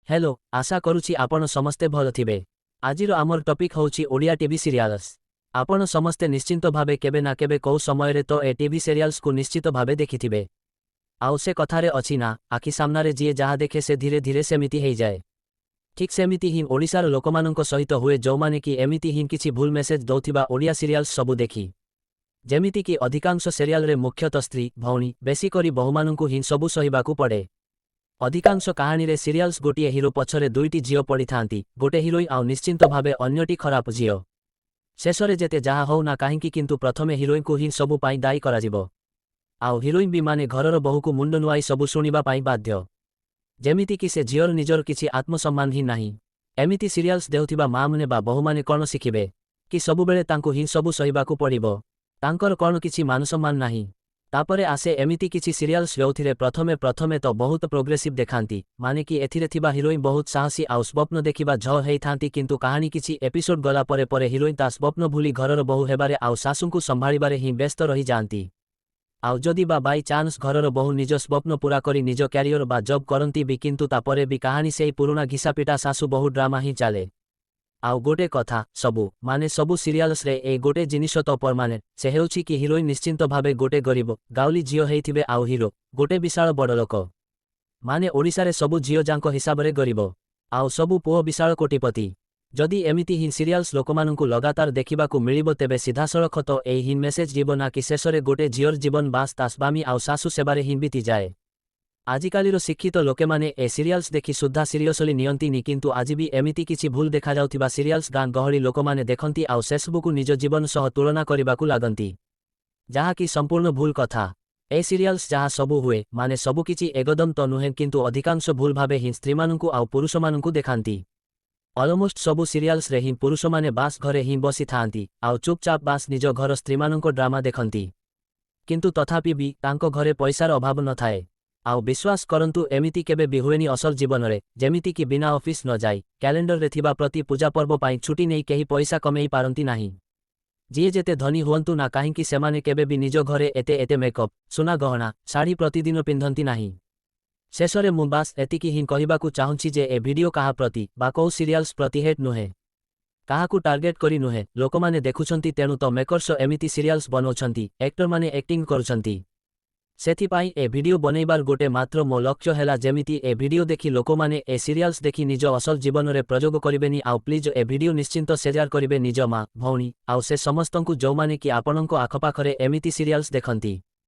Hello, ଆଶା କରୁଛି ଆପଣ ସମସ୍ତେ ଭଲ ଥିବେ। ଆଜିର ଆମର ଟପିକ୍ ହେଉଛି ଓଡ଼ିଆ ଟିଭି ସିରିଆଲ୍ସ। ଆପଣ ସମସ୍ତେ ନିଶ୍ଚିନ୍ତ ଭାବେ କେବେ ନା କେବେ କୋଉ ସମୟରେ ତ ଏ ଟିଭି ସିରିଆଲ୍ସକୁ ନିଶ୍ଚିତ ଭାବେ ଦେଖିଥିବେ। ଆଉ ସେ କଥାରେ ଅଛି ନା, ଆଖି ସାମ୍ନାରେ ଯିଏ ଯାହା ଦେଖେ, ସେ ଧୀରେ ଧୀରେ ସେମିତି ହେଇଯାଏ। ଠିକ୍ ସେମିତି ହିଁ ଓଡ଼ିଶାର ଲୋକମାନଙ୍କ ସହିତ ହୁଏ, ଯେଉଁମାନେ କି ଏମିତି ହିଁ କିଛି ଭୁଲ ମେସେଜ ଦଉଥିବା ଓଡ଼ିଆ ସିରିଆଲ୍ସ ସବୁ ଦେଖି। ଯେମିତିକି ଅଧିକାଂଶ ସିରିଆଲରେ ମୁଖ୍ୟତଃ ସ୍ତ୍ରୀ, ଭଉଣୀ, ବେଶୀ କରି ବୋହୂମାନଙ୍କୁ ହିଁ ସବୁ ସହିବାକୁ ପଡ଼େ। ଅଧିକାଂଶ କାହାଣୀରେ ସିରିଆଲ୍ସ ଗୋଟିଏ ହିରୋ ପଛରେ ଦୁଇଟି ଝିଅ ପଡ଼ିଥାନ୍ତି, ଗୋଟେ ହିରୋଇନ୍ ଆଉ ନିଶ୍ଚିନ୍ତ ଭାବେ ଅନ୍ୟଟି ଖରାପ ଝିଅ। ଶେଷରେ ଯେତେ ଯାହା ହଉ ନା କାହିଁକି, କିନ୍ତୁ ପ୍ରଥମେ ହିରୋଇନ୍କୁ ହିଁ ସବୁ ପାଇଁ ଦାୟୀ କରାଯିବ। ଆଉ ହିରୋଇନ୍ ବି, ମାନେ ଘରର ବୋହୂକୁ ମୁଣ୍ଡ ନୁଆଇ ସବୁ ଶୁଣିବା ପାଇଁ ବାଧ୍ୟ। ଯେମିତିକି ସେ ଝିଅର ନିଜର କିଛି ଆତ୍ମସମ୍ମାନ ହିଁ ନାହିଁ। ଏମିତି ସିରିଆଲ୍ସ ଦେଉଥିବା ମାଆମାନେ ବା ବୋହୂମାନେ କ'ଣ ଶିଖିବେ କି ସବୁବେଳେ ତାଙ୍କୁ ହିଁ ସବୁ ସହିବାକୁ ପଡ଼ିବ? ତାଙ୍କର କ'ଣ କିଛି ମାନସମ୍ମାନ ନାହିଁ? ତାପରେ ଆସେ ଏମିତି କିଛି ସିରିଆଲ୍ସ, ଯେଉଁଥିରେ ପ୍ରଥମେ ପ୍ରଥମେ ତ ବହୁତ ପ୍ରୋଗ୍ରେସିଭ୍ ଦେଖାନ୍ତି, ମାନେ କି ଏଥିରେ ଥିବା ହିରୋଇନ୍ ବହୁତ ସାହସୀ ଆଉ ସ୍ୱପ୍ନ ଦେଖିବା ଝିଅ ହେଇଥାନ୍ତି। କିନ୍ତୁ କାହାଣୀ କିଛି ଏପିସୋଡ୍ ଗଲା ପରେ ପରେ ହିରୋଇନ୍ ତା ସ୍ୱପ୍ନ ଭୁଲି ଘରର ବୋହୂ ହେବାରେ ଆଉ ଶାଶୁଙ୍କୁ ସମ୍ଭାଳିବାରେ ହିଁ ବ୍ୟସ୍ତ ରହିଯାଆନ୍ତି। ଆଉ ଯଦି ବା ବାଇ ଚାନ୍ସ ଘରର ବୋହୂ ନିଜ ସ୍ୱପ୍ନ ପୂରା କରି ନିଜ କ୍ୟାରିୟର ବା ଜବ୍ କରନ୍ତି ବି, କିନ୍ତୁ ତାପରେ ବି କାହାଣୀ ସେଇ ପୁରୁଣା ଘିସାପିଟା ଶାଶୁ ବୋହୂ ଡ୍ରାମା ହିଁ ଚାଲେ। ଆଉ ଗୋଟେ କଥା, ସବୁ ମାନେ ସବୁ ସିରିଆଲ୍ସରେ ଏଇ ଗୋଟେ ଜିନିଷ ତ ପରମାନେଣ୍ଟ। ସେ ହେଉଛି କି ହିରୋଇନ୍ ନିଶ୍ଚିନ୍ତ ଭାବେ ଗୋଟେ ଗରିବ ଗାଉଲି ଝିଅ ହେଇଥିବେ ଆଉ ହିରୋ ଗୋଟେ ବିଶାଳ ବଡ଼ ଲୋକ। ମାନେ ଓଡ଼ିଶାରେ ସବୁ ଝିଅ ଯାଙ୍କ ହିସାବରେ ଗରିବ ଆଉ ସବୁ ପୁଅ ବିଶାଳ କୋଟିପତି। ଯଦି ଏମିତି ହିଁ ସିରିଆଲ୍ସ ଲୋକମାନଙ୍କୁ ଲଗାତାର ଦେଖିବାକୁ ମିଳିବ, ତେବେ ସିଧାସଳଖ ତ ଏଇ ହିଁ ମେସେଜ ଯିବ ନା କି ଶେଷରେ ଗୋଟେ ଝିଅର ଜୀବନ ବାସ୍ ତା ସ୍ୱାମୀ ଆଉ ଶାଶୁ ସେବାରେ ହିଁ ବିତିଯାଏ। ଆଜିକାଲିର ଶିକ୍ଷିତ ଲୋକମାନେ ଏ ସିରିଆଲ୍ସ ଦେଖି ସୁଦ୍ଧା ସିରିୟସଲି ନିଅନ୍ତିନି, କିନ୍ତୁ ଆଜି ବି ଏମିତି କିଛି ଭୁଲ ଦେଖାଯାଉଥିବା ସିରିଆଲ୍ସ ଗାଁ ଗହଳି ଲୋକମାନେ ଦେଖନ୍ତି ଆଉ ସେସବୁକୁ ନିଜ ଜୀବନ ସହ ତୁଳନା କରିବାକୁ ଲାଗନ୍ତି, ଯାହାକି ସମ୍ପୂର୍ଣ୍ଣ ଭୁଲ କଥା। ଏ ସିରିଆଲ୍ସ ଯାହା ସବୁ ହୁଏ, ମାନେ ସବୁକିଛି ଏକଦମ ତ ନୁହେଁ, କିନ୍ତୁ ଅଧିକାଂଶ ଭୁଲ ଭାବେ ହିଁ ସ୍ତ୍ରୀମାନଙ୍କୁ ଆଉ ପୁରୁଷମାନଙ୍କୁ ଦେଖାନ୍ତି। ଅଲମୋଷ୍ଟ ସବୁ ସିରିଆଲ୍ସରେ ହିଁ ପୁରୁଷମାନେ ବାସ୍ ଘରେ ହିଁ ବସିଥାନ୍ତି ଆଉ ଚୁପଚାପ ବାସ୍ ନିଜ ଘର ସ୍ତ୍ରୀମାନଙ୍କ ଡ୍ରାମା ଦେଖନ୍ତି। କିନ୍ତୁ ତଥାପି ବି ତାଙ୍କ ଘରେ ପଇସାର ଅଭାବ ନଥାଏ। ଆଉ ବିଶ୍ୱାସ କରନ୍ତୁ, ଏମିତି କେବେ ବି ହୁଏନି ଅସଲ ଜୀବନରେ। ଯେମିତିକି ବିନା ଅଫିସ ନ ଯାଇ କ୍ୟାଲେଣ୍ଡରରେ ଥିବା ପ୍ରତି ପୂଜା ପର୍ବ ପାଇଁ ଛୁଟି ନେଇ କେହି ପଇସା କମେଇ ପାରନ୍ତି ନାହିଁ। ଯିଏ ଯେତେ ଧନୀ ହୁଅନ୍ତୁ ନା କାହିଁକି, ସେମାନେ କେବେ ବି ନିଜ ଘରେ ଏତେ ଏତେ ମେକଅପ୍, ସୁନା ଗହଣା, ଶାଢ଼ୀ ପ୍ରତିଦିନ ପିନ୍ଧନ୍ତି ନାହିଁ। ଶେଷରେ ମୁଁ ବାସ୍ ଏତିକି ହିଁ କହିବାକୁ ଚାହୁଁଛି ଯେ ଏ ଭିଡିଓ କାହା ପ୍ରତି ବା କୋଉ ସିରିଆଲ୍ସ ପ୍ରତି ହେଟ୍ ନୁହେଁ, କାହାକୁ ଟାର୍ଗେଟ କରି ନୁହେଁ। ଲୋକମାନେ ଦେଖୁଛନ୍ତି, ତେଣୁ ତ ମେକର୍ସ ଏମିତି ସିରିଆଲ୍ସ ବନଉଛନ୍ତି, ଆକ୍ଟରମାନେ ଆକ୍ଟିଂ କରୁଛନ୍ତି। ସେଥିପାଇଁ ଏ ଭିଡିଓ ବନେଇବାର ଗୋଟେ ମାତ୍ର ମୋ ଲକ୍ଷ୍ୟ ହେଲା, ଯେମିତି ଏ ଭିଡିଓ ଦେଖି ଲୋକମାନେ ଏ ସିରିଆଲ୍ସ ଦେଖି ନିଜ ଅସଲ ଜୀବନରେ ପ୍ରୟୋଗ କରିବେନି। ଆଉ ପ୍ଲିଜ୍, ଏ ଭିଡିଓ ନିଶ୍ଚିନ୍ତ ସେୟାର କରିବେ ନିଜ ମା, ଭଉଣୀ ଆଉ ସେ ସମସ୍ତଙ୍କୁ, ଯେଉଁମାନେ କି ଆପଣଙ୍କ ଆଖପାଖରେ ଏମିତି ସିରିଆଲ୍ସ ଦେଖନ୍ତି।